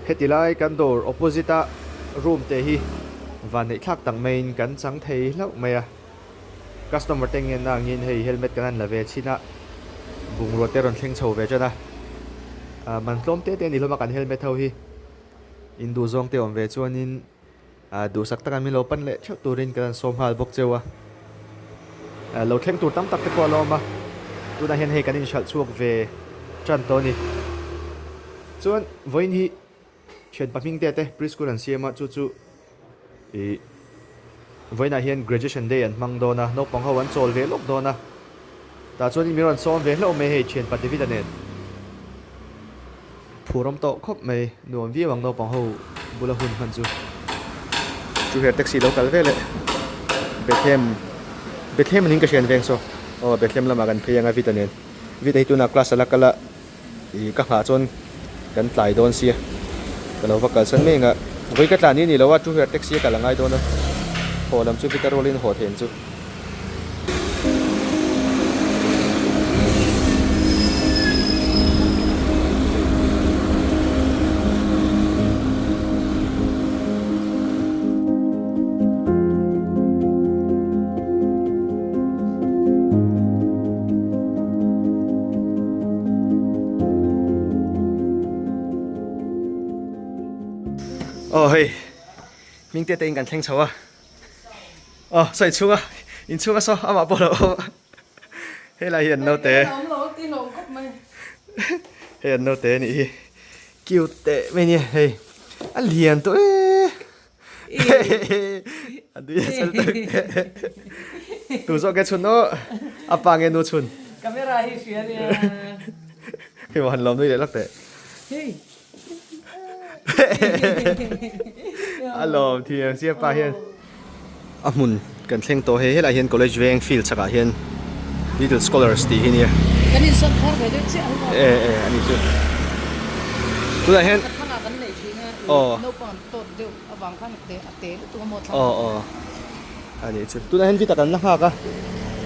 Heti lai kan dawr opposite a room te hi vanneih thlak tak maiin kan chang thei hlauh mai a. Customer te ngenna angin hei helmet kan han la ve chhin a, bungrua te rawn thleng chho ve tan a. Man tlawm te te a ni hlawm a kan helmet ho hi. Induhzawng te awm ve chuanin Duhsak taka min lo pan leh theuh turin kan han sawm nghal bawk cheu a. Lo thleng tur tam tak te pawh a la awm a, tunah hian hei kan inhralh chhuak ve tan tawh a ni. Chuan vawiin hi thianpa hming te te preschool an siam a, chu chu ih vawiinah hian graduation day an hmang dawn a, naupang ho an chawl ve lawk dawn a. Tah chuanin min rawn sawm ve hlauh mai hei thianpa David-a nen. Phur awm tawh khawp mai, nuam viau ang naupang ho bula hun hman chu. Chu her taxi lo kal vel e, Bethlehem, Bethlehem anin ka hriat veng saw, aw Bethlehem lamah kan phei anga Vita nen, Vita hi tunah class a la kal a, ih ka nghah chuan kan tlai dawn sia, ka lo va kalsan mai anga, vawi ka tlan ni ni lo a, chu her taxi a kal a ngai dawn a, haw lam chu Vita rualin haw thei ang chu. Aw hei hming te te in kan thleng chho a. Aw saw inchhunga inchhunga saw amah pawh lo awm a helai hi an naute hei an naute anih hi cute teh mai ania hei a lian tawh e a nui a sal tak tu zawk nge chhun aw a pa nge nu chhun camera hi hria ania hei maw han lawm nui leh lawk teh A lawm thiam sia pa hian a hmun kan thleng tawh hei helaiah hian college veng field chhakah hian little scholars tih hi nia kan insawn thar ve deuh chiah ang e e ani chu tunah hian thangah kan neih thin a naupang an tawt deuh avang khan a te lutuk a maw thlang aw aw ani chu tunah hian vita kan la nghak a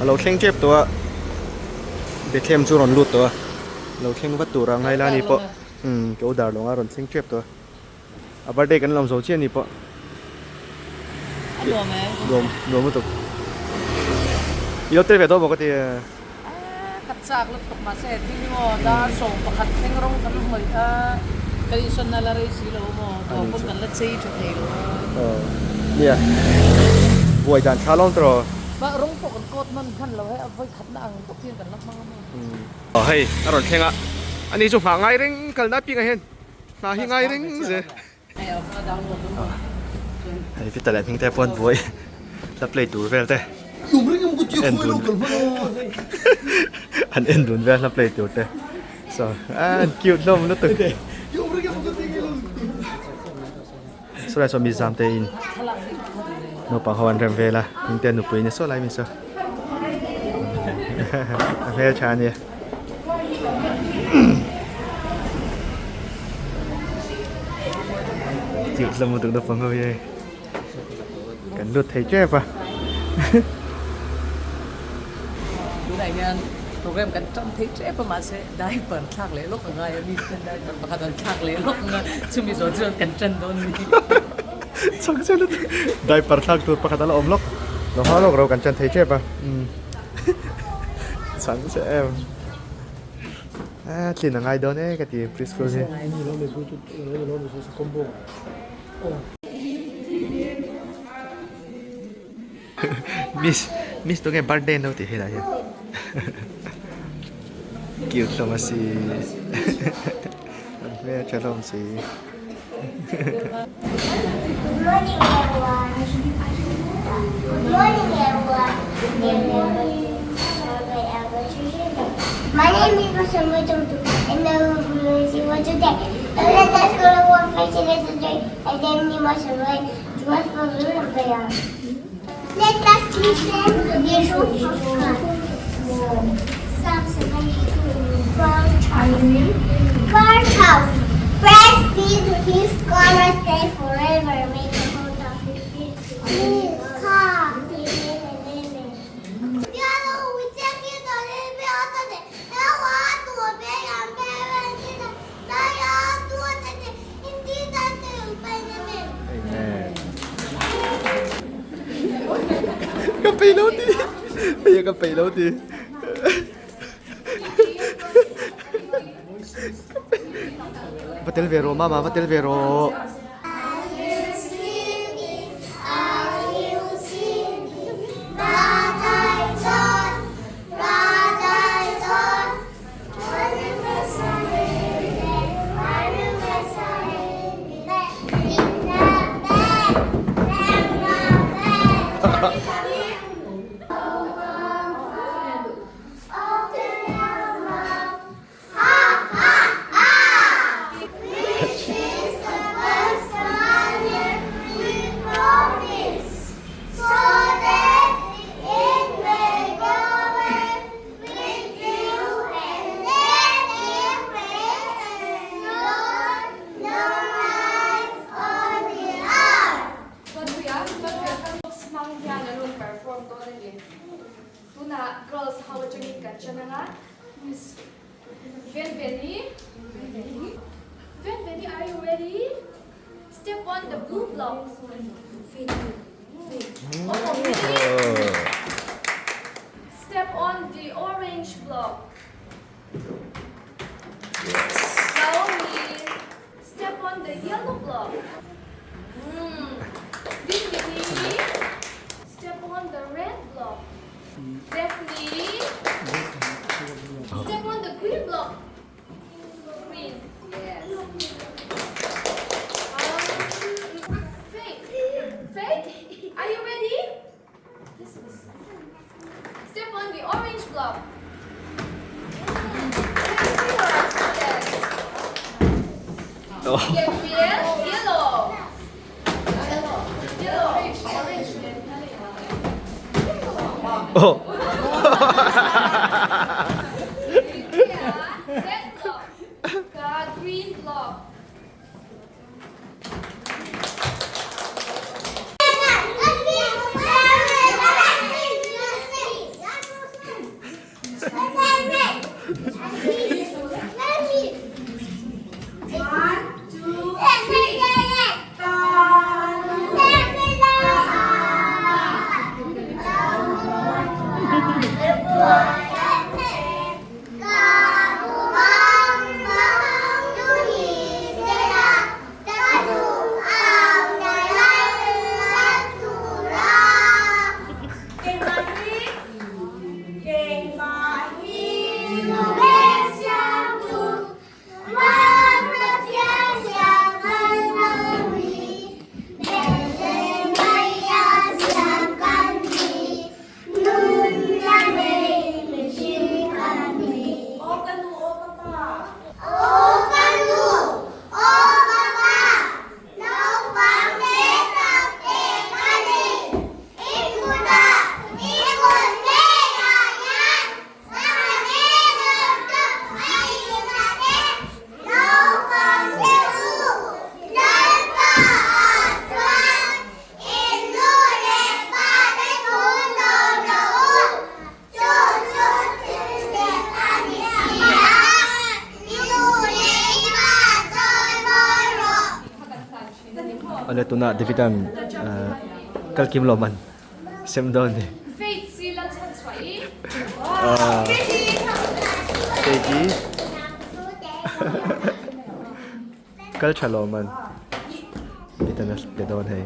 a lo thleng tep tawh a Bethlehem chu rawn lut tawh a lo thleng vat tur a ngai la ni pawh. Umm ke u dar lawng a rawn thleng tep tawh a, a birthday kan lawm zo chiah ni pawh. A nuam e. Nuam nuam lutuk. I lo tel ve dawn maw ka ti e. Aaa ka chak lutuk mahse thil hi maw dar 11 thleng rawng kan hmawih a, ka insawn na la rei si lo maw dawr pawn kan la chei tha thei lo a. Aw nia buai dan thla lawm tawh. Mah rawng pawh kan coat hman hman lo he a vawi khat na ang bawk hian kan la hmang a maw. Aw hei a rawn thleng a, ani chu nghah ngai reng kalna apiangah hian nghah hi ngai reng zel. Hei Vita leh Hmingtea pawh an buai hla play tur vel te en dun an en dun vel hla play tur te so an cute hlawm lutuk. Saw lai saw mi zam te in naupang ho an rem vel a Hmingtea nupui ni saw lai mi saw. A hmel tha ania. Cute hlawm lutuk naupang ho hi hei. Kan lut thei tep a. Tunah hian program kan tan thei tep a mahse diaper thlak leh lawk a ngai a mi ten diaper pakhat an thlak leh lawk ang a chumi zawh chuan kan tan dawn a ni. Chak zet lutuk diaper thlak tur pakhat a la awm lawk lo hma lawk ro kan tan thei tep a chang che em a tlin a ngai dawn e ka ti preschool hi. Miss miss tunge birthday no tih helai hian cute hlawm a si an hmel tha hlawm si. Good morning everyone. Good morning everyone. My name is Masamba Chongtu and I will be with you today. Let us go to one face and then we must Let us listen to the House. Praise be to his gonna stay forever. May the hold of his Please come. peih lo ti hei ka peih lo ti va tel ve rawh mama va tel ve rawh. Step on the orange block. Naomi, step on the yellow block. Mm. Bimini, step on the red block. Daphne, step on the green block. Green, yes. Faith, Faith, are you ready? Step on the orange block. Yes. Gabriel, yellow. Yellow, orange, orange. Oh. Red block. The green block. Awle tunah David-a'n kal kim lo man sem dawn ni. Faith hi kal tha lo man David-a'n a pe dawn hei.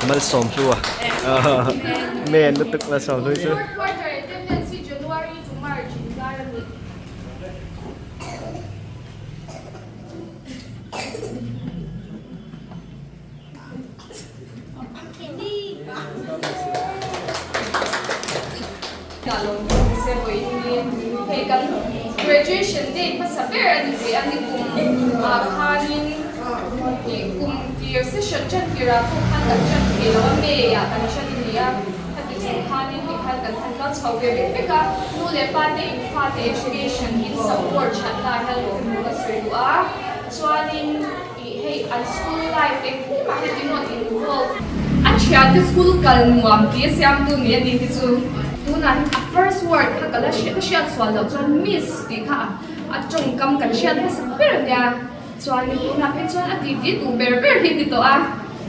Malsawm hlu a men lutuk malsawm hlu chu. Hei kan graduation day hmasa ber a ni ve a ni kum ah khanin ih kum tir session tan tirah pawh khan kan tan thei lo a May ah kan tan a ni a khati chung khanin tikhan kan han kal chho ve vek vek a nu leh pa te in fate education in support that na hian lawmtu a sawi duh a chuanin. Ih hei an school life engkim ah hian eng rawn involve. A thiante school kal nuam tih a siamtu ni a ni hi chu. Tunah hian a first word kha ka la ka hriat chhuah loh chuan miss tih kha a tawngkam kan hriat hmasa ber a nia. Chuanin tunah phei chuan a titi duh ber ber hi a ni tawh a,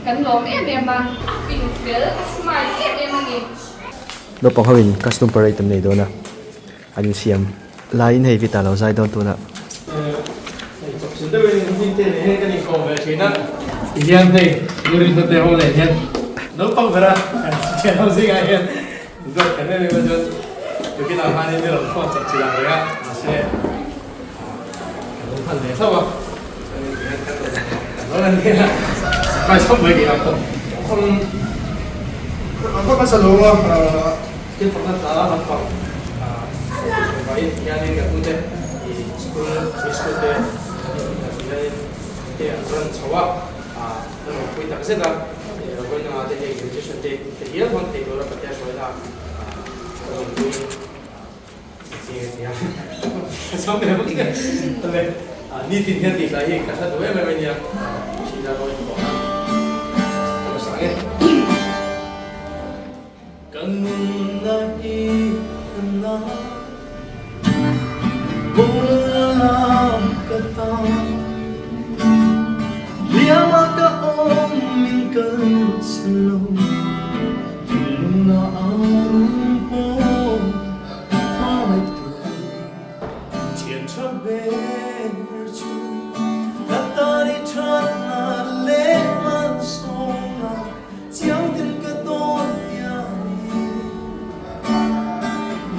kan lawm em em a. A fing fel, a smart em em a ni. Naupang ho in custom parade an nei dawn a, an insiam laiin hei Vita lo zai dawn tunah. Chawpchilh deuhin hming te nen hian kan inkawm ve thin a, tihian hei Nurin hnute ho nen hian naupang bera kan thian ho zingah hian duat kan em em a chuan tukinah khanin ni rawn phone chawpchilh ang reng a, mahse kan lo hman ve hlauh a, chuanin tihian kan rawn kan rawn a nia, surprise khawp mai kei ang pawh. Thil fakna hla lampang vawiin hianin kan ute i school high school te kan inhmu hianin te an rawn chho a, an rawn pui tak zet a, vawiin anga te hei graduation te te hial hawn thei tura Pathian hruaina ka rawn pui chi a nia ka chhang ve bawk nia tawle nitin hian tih hlai hi ka hla duh em em a nia Sheila Roy pawh a ka sang e. Kan nunna hi ka na Boral lam ka ta Hliam ah ka awm min kal san lo Thinlung ah ang pawh hmangaih tu Thian tha ber chu Ka tan i thatna leh hmansawnna Chiang tin ka dawn hianin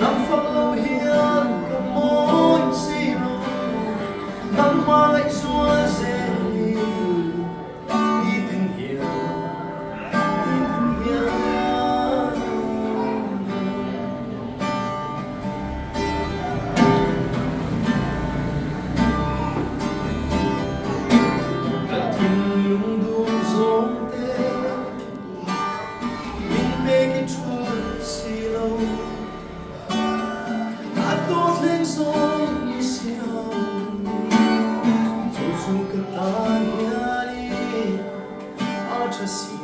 Nang fak lo hian ka mawi si lo Nang hmangaih zual zelin Nitin hian, nitin hian. Ka thinlung duh zawng te min pek i thul si lo A tawt hleng zawng i siam Chu chu ka tan hian i a tha si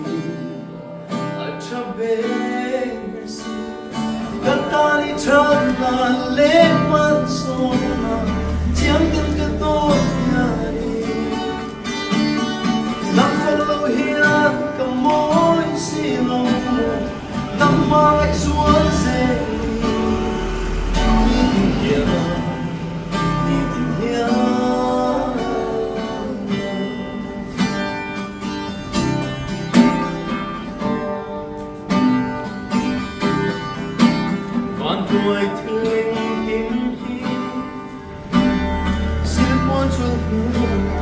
A tha ber si Ka tan i thatna leh hmansawnna Chiang ten ka tawt hian i Nang fak lo hian ka mawi si lo Nang hmangaih zual zel ni tin hian ni tin hian. Van tuai thil engkim hi Silpuan chul hnu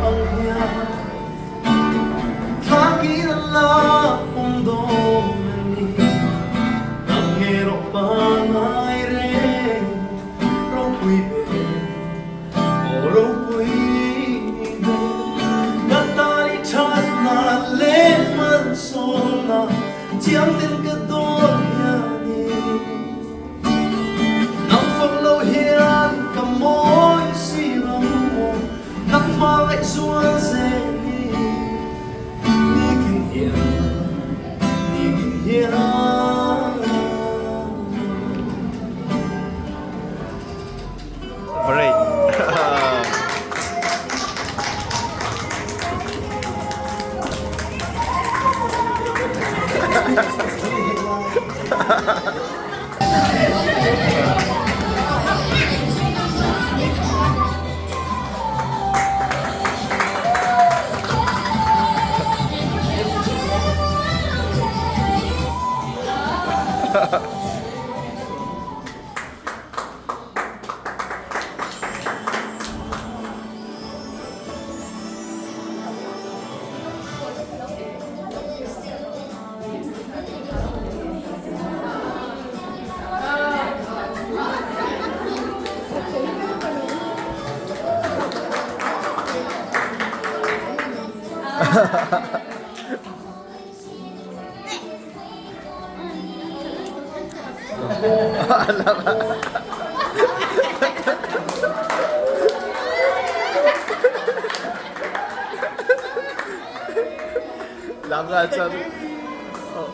ang hian Thlakin an la awm dawn a ni Nang nge rawh pangai reng ropui ber Aw ropui ber Ka tan i thatna leh hmansawnna Chiang ten ka dawn hianin Nang fak lo hian ka mawi si lo maw Nang hmangaih zual zel hi Nikin hian, nikin hian. Parade.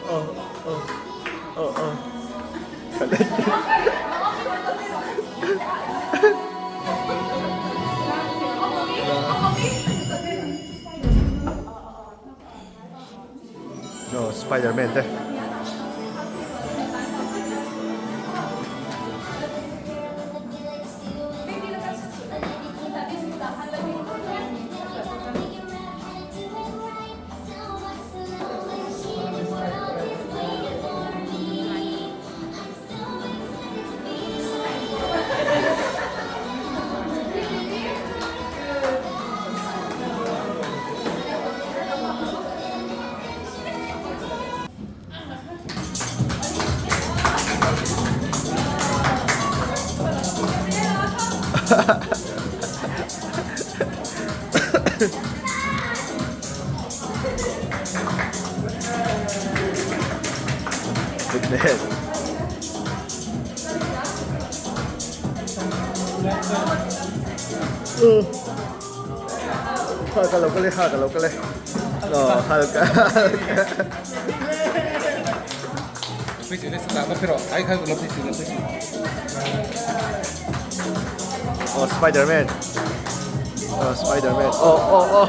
oh oh oh oh No, Spiderman te. Kha ka lo kal e, kha ka lo kal e. Aw, kha lo kal. Oh, Spider-Man. Oh, Spider-Man. Oh, oh, oh.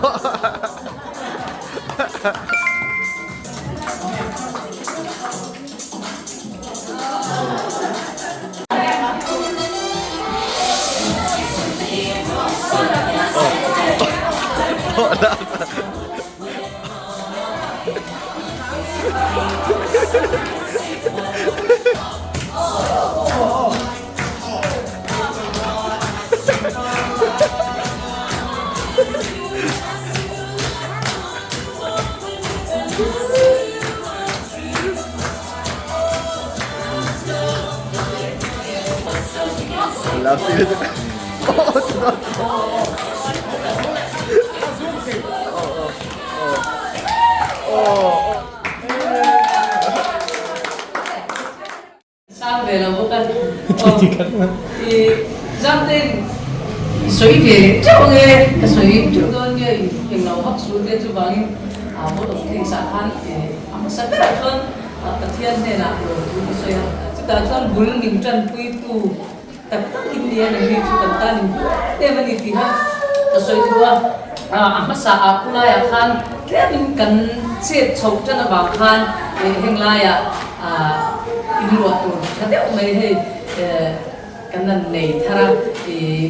Sang ve lo bawk a. I Zamtein i sawi ve leh teuh ang e, ka sawi teuh dawn nge i englo vak su te chuvangin vote of thanks ah khan a hmasa berah chuan Pathian hnenah lawmthu ka sawi a. Chutah chuan bul min tanpuitu tak tak in ni a, nangni chu kan tan in hmu em em a ni tih kha ka sawi thu a. A hmasa ah khulaiah khan tlemin kan chet chhoh tan avang khan heng laiah in luah tur tha deuh mai hei kan han nei thar a,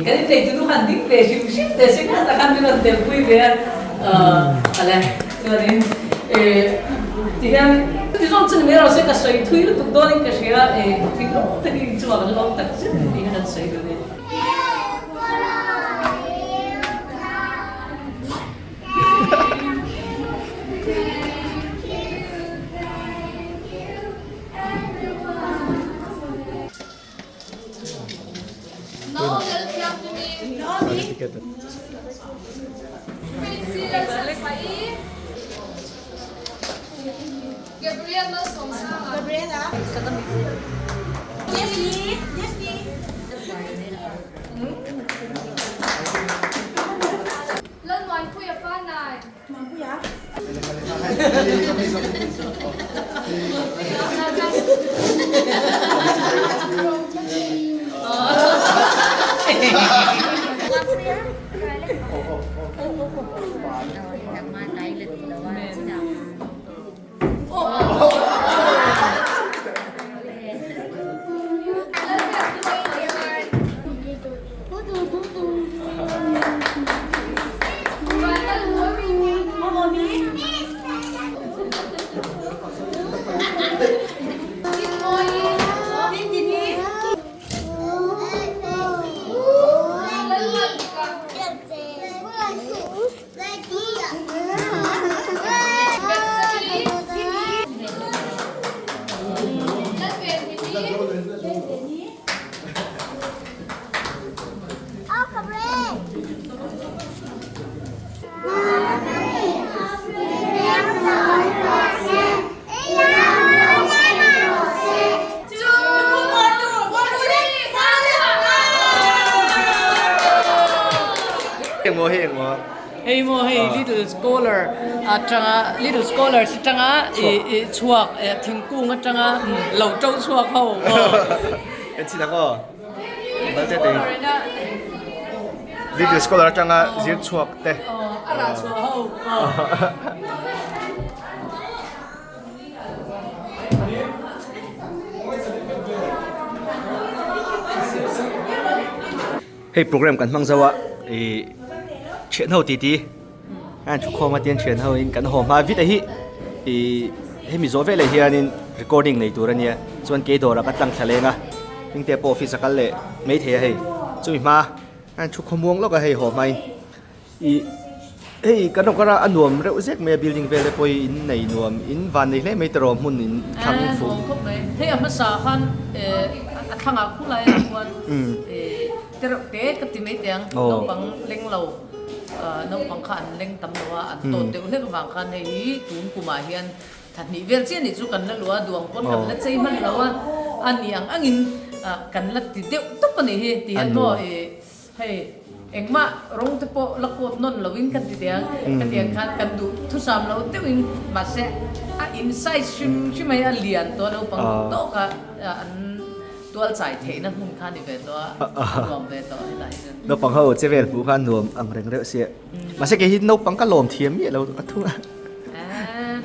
kan innei tu nu khan ding ve hrim hrim teh se kha tak khan min rawn telpui ve a, ale chuanin tihian chuti zawng chu ni mai rawh se ka sawi thui lutuk dawnin ka hria thing rawng takin inchungah kan lawm tak zet tih kha kan sawi duh a ni. Hei maw hei Little Scholar atanga Little Scholars atanga i chhuak thingkung atanga lo to chhuak ho aw. En chin ang aw. Little Scholar atanga zir chhuak te. A rah chhuah ho aw. Hei program kan hmang zo a ih thian ho titi a an thukhawm a tian thian ho in kan haw hma vit a hi ih hemi zawh veleh hianin recording nei tur a nia chuan kei dawrah ka tlang thla leng a hming te pawh office a kal leh maithei a hei chumi hma a an thukhawm muang lawk a hei haw hmain. Ih hei kan rawk a a nuam reuh zek mai a building vel te pawh hi in nei nuam in van nei hle mai tiraw hmun in thlang fuh. Nuam khawp mai hei a hmasa khan a thlangah khu lai ah khuan tereuh te ka ti mai teh ang naupang leng lo naupang kha an leng tam lo a an tawt deuh hlek avang khan hei hi tun kumah hian thahnih vel chiah nih chu kan la luh a duang pawn kan la chei hman lo a a ni ang angin kan la ti deuh tawp a nih hi ti hian maw ih Hei, engmah rawng te pawh la kawt nawn loin kan ti teh ang, ka ti ang khan kan duh thusam lo deuhin mahse a in size hrim hrim mai a lian tawh a naupang duh tawk a an tual chai theihna hmun kha a ni ve tawh a, a nuam ve tawh hetah hi chuan. Naupang ho che vel hmuh kha a nuam ang reng reuh sia. Mahse kei hi naupang ka lawm thiam miah lo a thung a.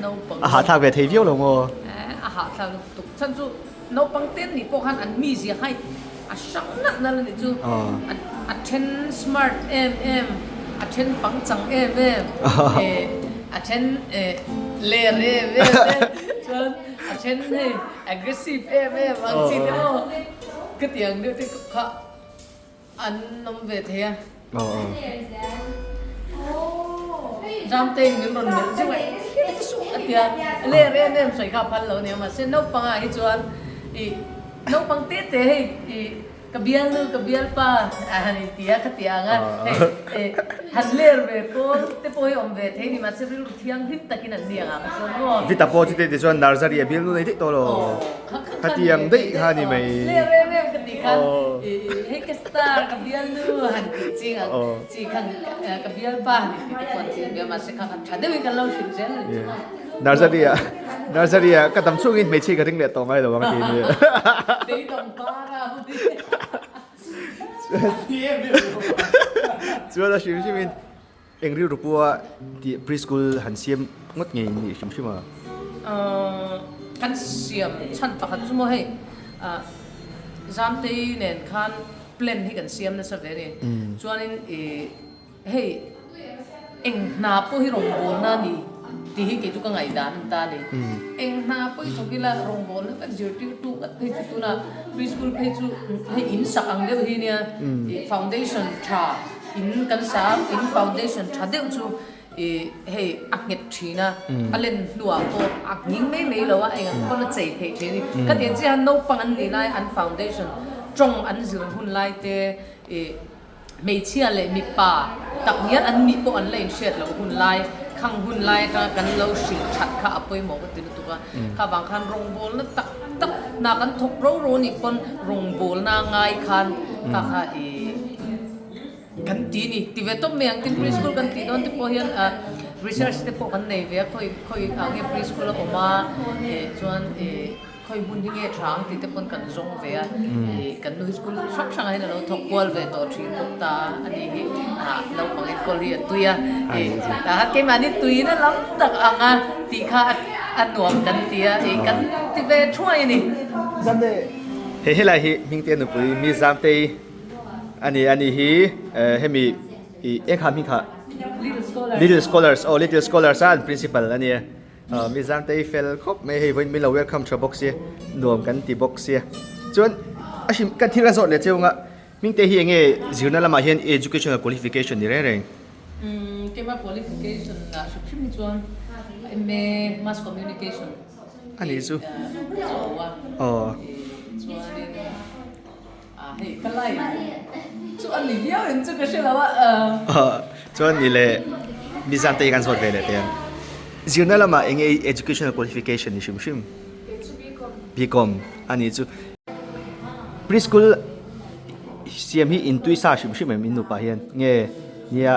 Naupang. A hahthlak ve thei viau lo maw? A hahthlak lutuk chhan chu Naupang ten nih pawh khan an mizia height a hrang nalh nalh a nih chu. A then smart em em, a then pangchang em em, a then ler em em te, chuan a then hei aggressive em em ang chi te maw ka ti ang deuh te kha an awm ve thei a. Zamtein min rawn melh zeuh a, thil suh a tia, ler em em sawi kha a phal lo ania, mahse naupangah hi chuan ih naupang te te hei ih ka bialnu ka bialpa a han inti a khati ang a, hei ih han ler ve pawl te pawh hi awm ve thei a ni, mahse rilru thianghlim takin an ni ang ah kha chuan maw. Vita pawh chutih ti chuan nursery a bialnu nei daih tawh lo, khati ang daih kha a ni mai. Ler em em ka tih khan ih hei ka Star ka bialnu han tih ching ang chi khan ka bialpa han intih te pawh an ching ve a mahse kha khan tha deuhin kan lo hrilh zel a ni chu maw. Nursery ah nursery ah ka dam chhungin hmeichhia ka ring leh tawh ngai lo ang a ti nia. Beidawng par a hu hi. Chuan a hrim hrimin eng rilru pawha tih preschool han siam ngawt ngei nih hrim hrim a. Kan siam chhan pakhat chu maw hei Zamtei nen khan plan hi kan siam nasa ve a ni. Chuanin ih hei eng hna pawh hi rawngbawlna a ni tih hi kei chu ka ngaihdan a ni ta a ni. Eng hna pawh hi thawk ila rawngbawlna vek zirtirtu ngat phei chu tuna preschool phei chu hei in sak ang deuh hi nia ih foundation tha in kan sa a in foundation tha deuh chu Ih hei a nghet thin a, a len hnuah pawh a nghing mai mai lo a, eng ang pawn a chei theih thin a ni. Ka tih chiah a naupang an nih lai an foundation tawng an zir hun lai te ih hmeichhia leh mipa tak ngial an nih pawh an la inhriat loh hun lai, khang hun lai atanga kan lo hrilh that kha a pawimawh ka ti lutuk a. Kha vang khan rawngbawlna tak tak hna kan thawk ro ro nih pawn rawngbawlna ngai khan kha kha ih. Kan ti ni, ti ve tawp mai ang tin preschool kan tih dawn te pawh hian ah research te pawh kan nei ve a khawi khawi ah nge preschool a awm a eh chuan eh khawi hmun hi nge tha ang tih te pawn kan zawng ve a eh kan nu hi school hrang hrang ah hian a lo thawk kual ve tawh thin bawk ta a ni hi ah naupang enkawl hi a tui a eh tah keimahni tuina lam tak ang a tih kha a nuam kan ti a eh kan ti ve thuai a ni. Zamte hei helai hi Hmingtea nupui mi Zamtei Ani ani hi hemi ih eng kha hming kha Little Scholars aw Little Scholars a an principal ania mi zang te hi fel khawp mai hei vawiin min lo welcome tha bawk sia nuam kan ti bawk sia chuan a hrim kan thil a zawt leh cheu anga hming te hi enge zirna lamah hian educational qualification ni reng reng. Umm keimah qualification ah hrim hrim hi chuan MA Mass Communication ani chu aw chuanin. Ah hei ka line chu a ni viau em chu ka hre lo a. Chuan ni le Mizan te hi kan zawt ve leh teh ang. Zirna lamah eng nge educational qualification ni hrim hrim? Kei chu BCom. BCom a ni chu. Preschool siam hi in tui sa hrim hrim em in nupa hian nge nia.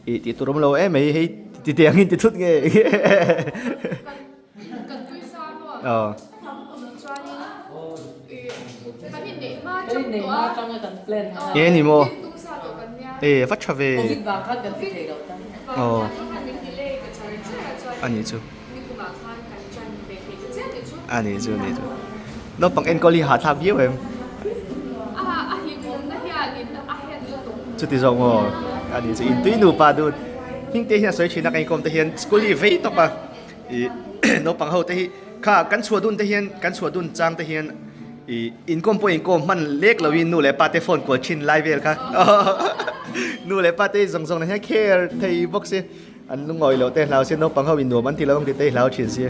I tih tur awm lo em mai hei ti teh angin ti thut nge. Kan tui sa maw? Aw. Chuanin kan inneih hma chang tawh a. Kan plan a. Nge ni maw? Tum sa tawh kan nia. E va tha ve. Covid vang khan kan ti thei lo ta. Aw. Vang khan min delay ka char char a chuan. A nih chu. Nikumah khan kan chan ve thei ta chiah tih chu. A nih chu a nih chu. Naupang enkawl hi hahthlak viau em? A a hlimawmna hianin a hen lutuk. Chuti zawk maw? A nih chu intui nupa dun. Hmingte hian a sawi thin a, ka inkawm te hian school hi vei tawp a. Ih naupang ho te hi kha kan chhuah dun te hian kan chhuah dun chang te hian ih inkawm pawh inkawm hman lek loin nu leh pa te phone kual thin lai vel kha nu leh pa te zawng zawng na hian care thei bawk si an lungawi loh te hlau si naupang ho in nuam an ti lo ang tih te hi hlau thin si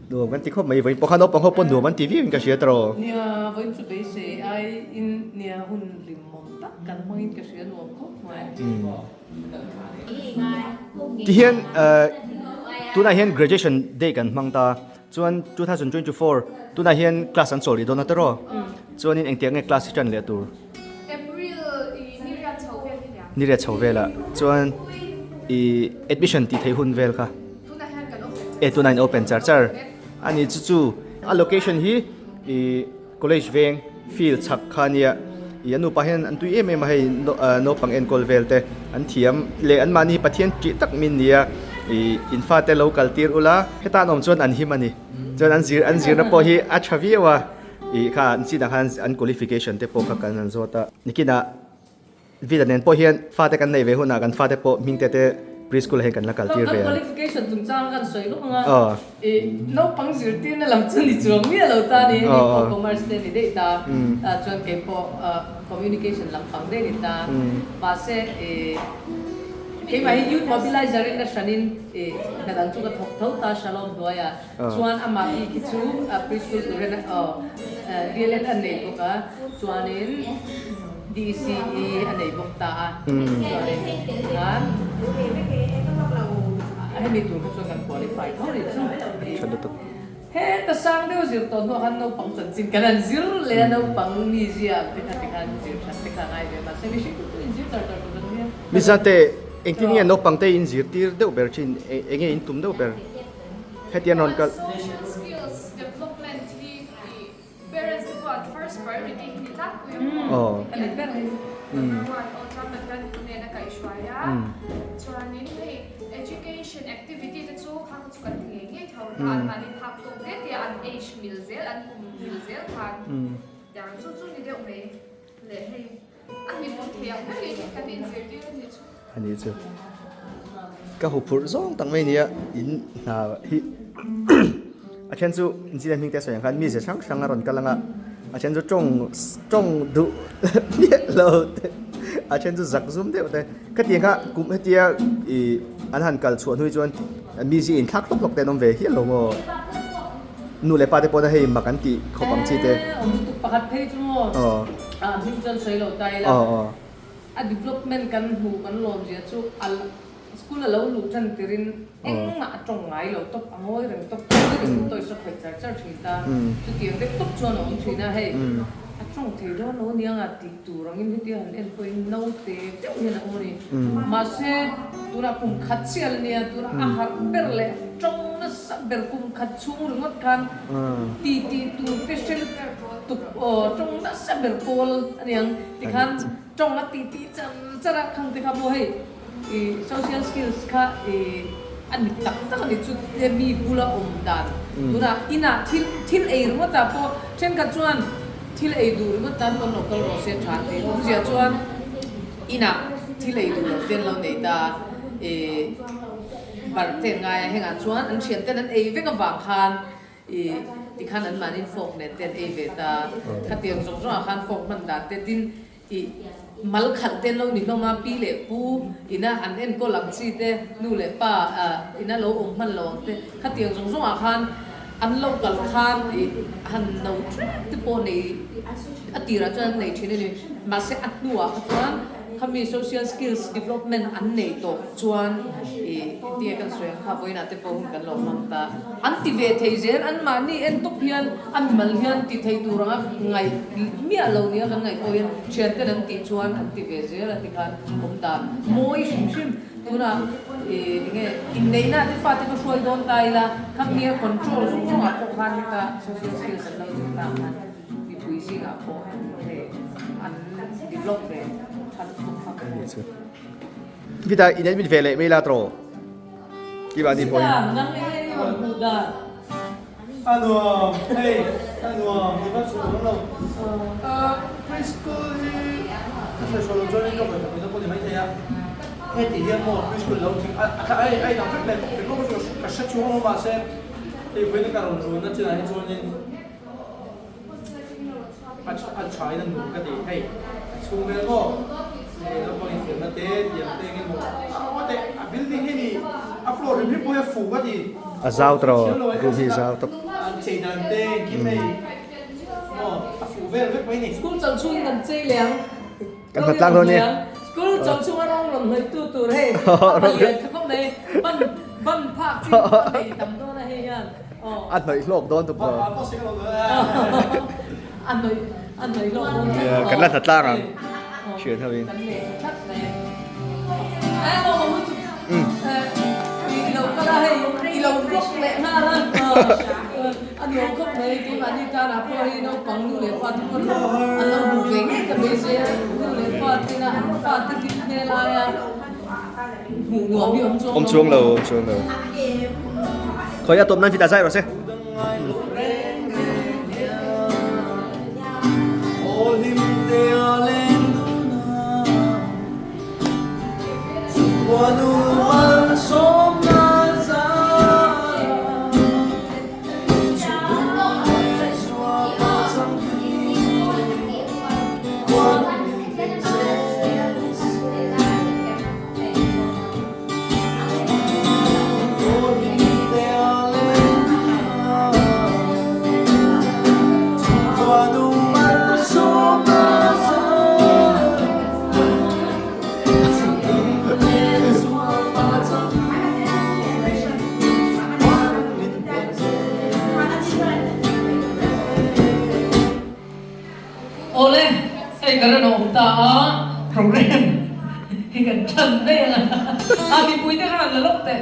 nuam kan ti khawp mai vawiin pawh kha naupang ho pawh nuam an ti viau in ka hria tawh. Nia vawiin chu beisei ai in nia hun hlimawm tak kan hmangin ka hria nuam khawp mai. Tihian tunah hian graduation day kan hmang ta chuan 2024 tunah hian class an chawl rih dawn a tawrh aw chuanin engtiang nge class hi tan leh tur ni riat chho velah chuan ih admission tih theih hun vel kha e tunah in open char char a ni chu chu a location hi ih. College veng field chhak kha nia ih an nupa hian an tui em em a hei naupang enkawl vel te an thiam leh an mahni Pathian tih tak min nia ih in fate lo kal tir ula heta an awm chuan an him a ni chuan an zir an zirna pawh hi a tha viau a ih kha an chinah khan an qualification te pawh kha kan han zawt a nikinah Vida nen pawh hian fate kan neih ve hunah kan fate pawh hmingte te preschool ah hian kan la kal tir ve ang. Kan qualification chungchang kan sawi lawk ang a, i naupang zirtirna lam chu ni chuang miah lo ta ni, hei pawh commerce te ni daih ta, chuan kei pawh communication lampang daih ni ta, mahse i keimah hi youth mobilizer in a hranin i hna dang chu ka thawk tho ta Shalom hnuaiah, chuan amah bik hi chu preschool turin DLEd a nei bawk a, chuanin. DCE a nei bawk ta a, chuanin khan hemi tur kha chuan kan qualify tho rih chu. Tha lutuk. Heta sang deuh zir tawh hnuah khan naupang chanchin kan han zir leh a, naupang mizia ang te kha tikhan zir that te kha a ngai ve mahse mihring chu chu inzir char char tur kan nia. Mizate engtin nge naupang te inzirtir deuh ber thin, enge in tum deuh ber hetiang rawn kal. Social skills development hi Parents te pawh an first priority hi ni tlangpui ang maw? A ni ber hi. Number one aw chuan Pathian thu nen a kaihhruai a, chuanin hei education activity te chu kha kha chu kan ti ngei ngei tho na, anmahni phak tawk te te an age mil zel, an kum mil zel khan tiang chu chu ni deuh mai leh hei a hlimawm thei ang berin kan inzirtir a nih chu. A ni chu ka huphurh zawng tak mai nia in hna hi a then chu zin a hming te a sawi ang khan mi ze hrang hrang a rawn kal ang a a then chu tawng tawng duh miah lo te a then chu zak zum deuh te khatiang kha kum hetia ih an han kal chhuah hnu chuan mi zi inthlak hlawk hlawk te an awm ve hial lo maw nu leh pa te pawh hei mak an tih khawp ang chi te. Awm lutuk pakhat phei chu maw a hming chuan sawi lo ta ila. A development kan hmuh kan lawm zia chu a school a lo luh tan tirin engmah a tawng ngai lo tawp, a ngawi reng tawp, a ngawi reng tawih saw khawih char char thin ta. Chutiang deuh tawp chuan a awm thin a, hei a tawng thei dawn lo aniang a tih tur angin hetia han en pawhin naute deuh hian a awm a ni. Mahse tunah kum khat chiah la nia, tunah a harh ber leh tawng nasa ber kum khat chhung ringawt khan ti tih tur te hre lutuk aw tawng nasa ber pawl aniang. Tikhan tawng a tih tih char char a, khang te kha maw hei ih social skills kha ih a ni tak tak a ni chu mi bula awm dan tunah inah thil thil ei ringawt ah pawh thenkhat chuan thil ei duh ringawt tan pawn lo kal rawh se tha tih awmzia chuan inah thil ei duh lo te an lo nei ta ih barh te an ngai a hengah chuan an thian ten an ei vek avang khan I tikhan an mahni fork nen te an ei ve ta. Khatiang zawng zawngah khan fork hman dan te tin i mal khalh te an lo ni hlawm a, pi leh pu ina an enkawl ang chi te, nu leh pa ina lo awm hman lo ang te, khatiang zawng zawngah khan an lo kal khan i han no hrep te pawh nei a tirah chuan an nei thin a ni. Mahse a hnuah kha chuan. Khami social skills development an nei tawh chuan ih engtinge kan sawi ang kha vawiinah te pawh hun kan lo hmang ta. An ti ve thei zel, anmahni en tawp hian a mimal hian ti thei tur anga ngaih miah lo nia kan ngaih pawh hian thianten an tih chuan an ti ve zel a ti khan awm dan mawi hrim hrim. Tunah ih enge inneihna te fate ka hruai dawn ta ila khami a control zawng zawngah pawh khan heta social skills an lo zir ta khan mipui zingah pawh hei an develop ve tha lutuk kha ka hmu. Vita in admit ve leh mai la tawh Kiva ni pawhin. Vita nang enge i rawn hmuh dan? A nuam hei a nuam ni va chhun awm lo. Preschool hi ka sawi sawi lo chuan in ka vawi khat pawh ni maithei a, heti hian maw preschool lo thing a a inang vek leh ringawt pawh chu ka hre chhung awm mahse hei vawiin ka rawn run na chinah hi chuanin a a tha in a nuam ka ti hei a chhung vel maw hei naupang infiamna te tiang te eng emaw a awm a teh a building hi ni a floor hrim hrim pawh hi a fuh ka ti A zau tawh room hi a zau tawp. An chei dan te engkim hei maw a fuh vel vek mai ni. School chawlh chhungin kan chei leh ang. Kan hlat tlang dawn e. School chawlh chhunga rawng rawn hnawih tu tur hei a lian tha khawp mai ban ban phak chi a nei tam dawn a hei hian. A hnawih hlawk dawn tuk lo. A hnawih a hnawih hlawk dawn tuk lo. Kan la hna tlang ang thian ho in. Kan nei tha tlat mai. Eh lo maw chu. I lo kal a hei i lo vlog leh nghal a. A nuam khawp mai keimahni tanah pawh hei naupang nu leh pa te pawh an lo hmuh ve ngei ka beisei a. Nu leh pa tena an fate hlim hmel aia. Hmuh nuam hi awm chuang lo. Awm chuang lo, awm chuang lo. Khawi a tawp nan fit a zai rawh se. Awle, hei ka rawn awm ta a, program hi kan tan daih ang a, a mipui te khan la lawk teh.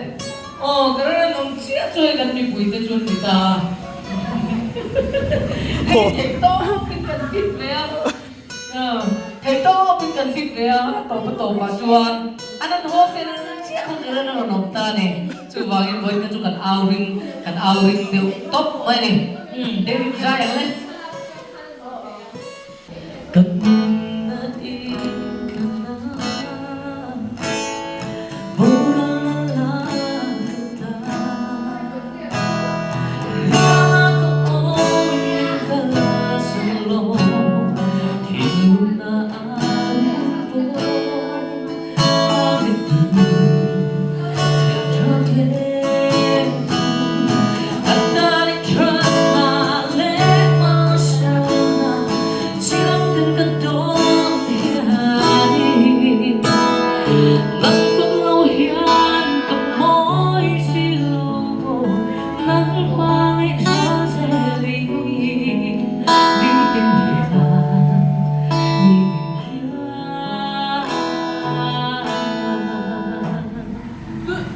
Aw, ka rawn awm chiah chu hei kan mipui te chu an ni ta a, hei theih tawpin kan fit ve a, theih tawpin kan fit ve a, a tawp a tawpah chuan an rawn haw fel chiah khan ka rawn awm ta a ni. Chuvangin vawiin chu kan au ring, kan au ring deuh tawp mai a ni. David zai ang le. Ka nunna i ka na, boral la ka ta. Riala ka awm in ka la silo, thinlungna a lut pawh a rit tu thian tha hle.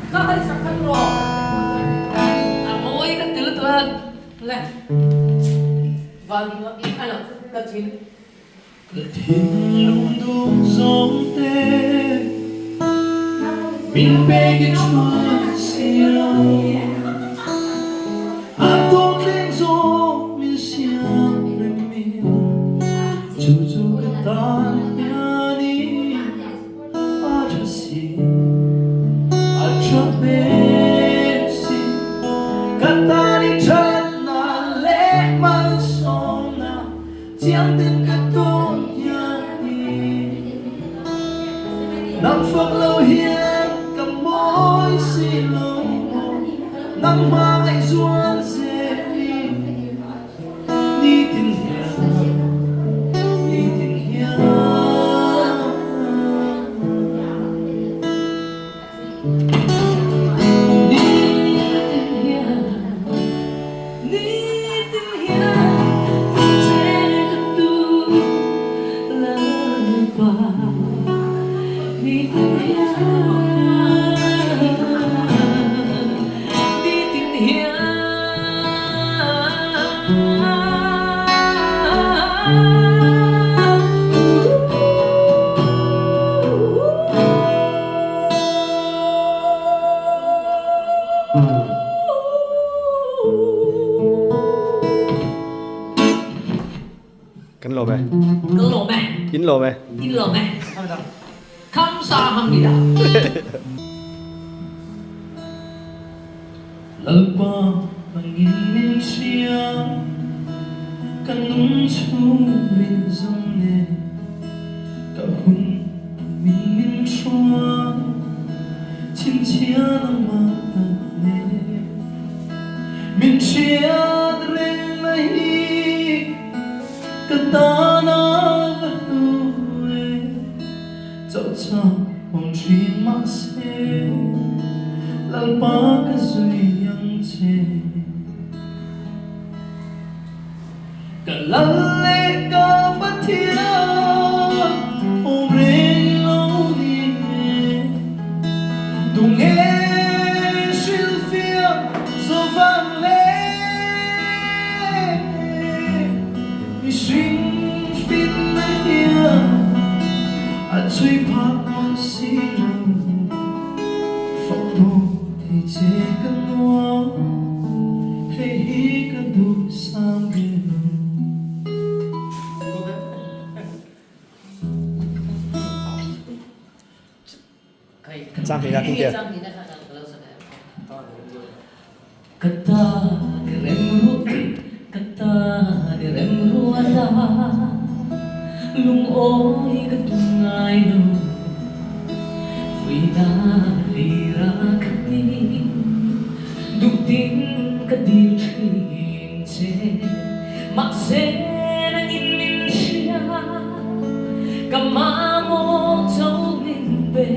Ka hai sak khat rawh. A mawi ka ti lutuk a le. Van a lo ka thin. Ka thinlung dum zawng te min pek i chuan siam a tawk thleng zawng min siam reng min chu chu ka tan hian i A tha si, a tha hmel si, ka tan i thatna leh malsawmna chiang ten ka tawn hian i nang fak lo hian ka mawi si lo maw, nangmah ngaihzual zel i. Nitin hian, nitin hian. Kan lawm e. Kan lawm e. In lawm e. In lawm e. Kamsahamnida. Lalpa nangin min hria, ka nung chhungin zawng nen ka hun min min hruai, chhinchhia nangmah tak nen min hriat reng na hi ka tan a va hlu e. Chauh chauh awm thin mahse Lalpa ka zui ang che. Ka lal leh ka Pathian awm reng lo ni e. Tunge hrilhfiah zo vang le mihring finna hian a chhui phak mawlh si lo. Fak duh thei che ka nuam, hei hi ka duh sang ber. Chang hnih na king tia. Ka ta ni reng ru ka ta ni reng ruala lungawi ka tum ngai lo vui na lira ka ni duh tin ka dil thin che mahse nangin min hria ka mamawh cho min pe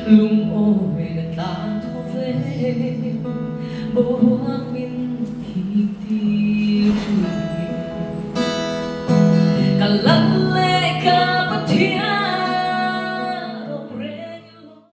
lungawi na tlan thaw ve boruak.